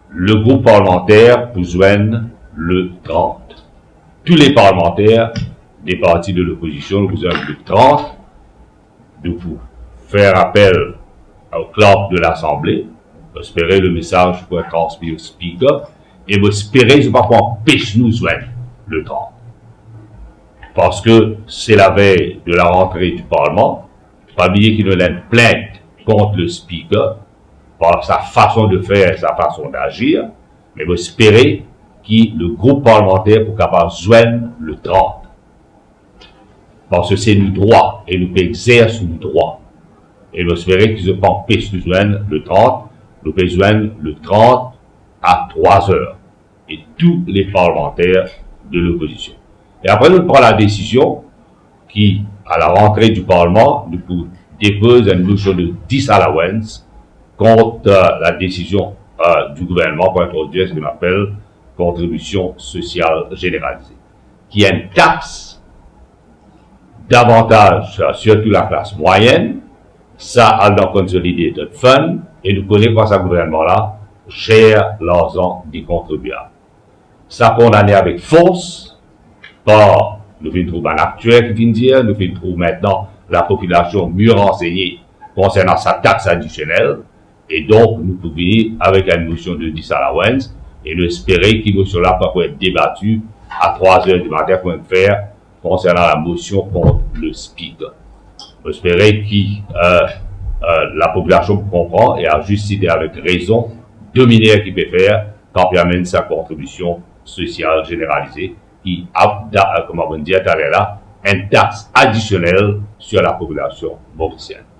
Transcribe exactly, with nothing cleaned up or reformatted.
Le group parlemanter pou zwenn le trant. Tou le parlemanter de parti de lopozision pou zwenn le trant. Nou pou fer apel o clerk de Lasanble. Mo espere le mesaz pou transmir o Speaker e mo espere zot pa pou anpes nou zwenn le trant. Parski se lavey de la rantre di Parlman. Pa bliye ki nou ena enn plint kont le Speaker par sa fason de fer, sa fason dazir, me mo espere ki le group parlemanter pou kapav zwenn le trant. Parski se nou drwa e nou pe exers nou drwa. E mo espere ki zot pa anpes nou zwenn le trant, nou pe zwenn le trant a trwa zer. E tou le parlemanter de lopozision. E apre nou pran la desizion ki, a la rantre di Parlman, nou pou depoz enn mosion de disallowance kont, eh, la desizion, eh, di gouvernman pou introdwir seki nou apel kontribision sosial zeneralize, ki enn tax davantaz, eh, sirtou laklas mwayenn, sa al dan Consolidated Fund, e nou kone kouma sa gouvernman la zer larzan de kontribiab. Sa kondane avek fors par, nou finn trouv bann aktier ki finn dir, nou finn trouv aster lapopilasion mie ransegne konsernan sa tax adisionel, e donk nou pou vini avek enn mosion de disallowance, e nou espere ki mosion la pa pou et debati a trwa zer dimatin kouma fer konsernan la mosion kont le Speaker. Mo espere ki, eh, eh, lapopilasion pou konpran e a zis tit e avek rezon, dominer ki pe fer, kan pe amenn sa kontribision sosial zeneralize ki, a, da-, eh, kouma mo dir taler la, enn tax adisionel sir lapopilasion morisienn.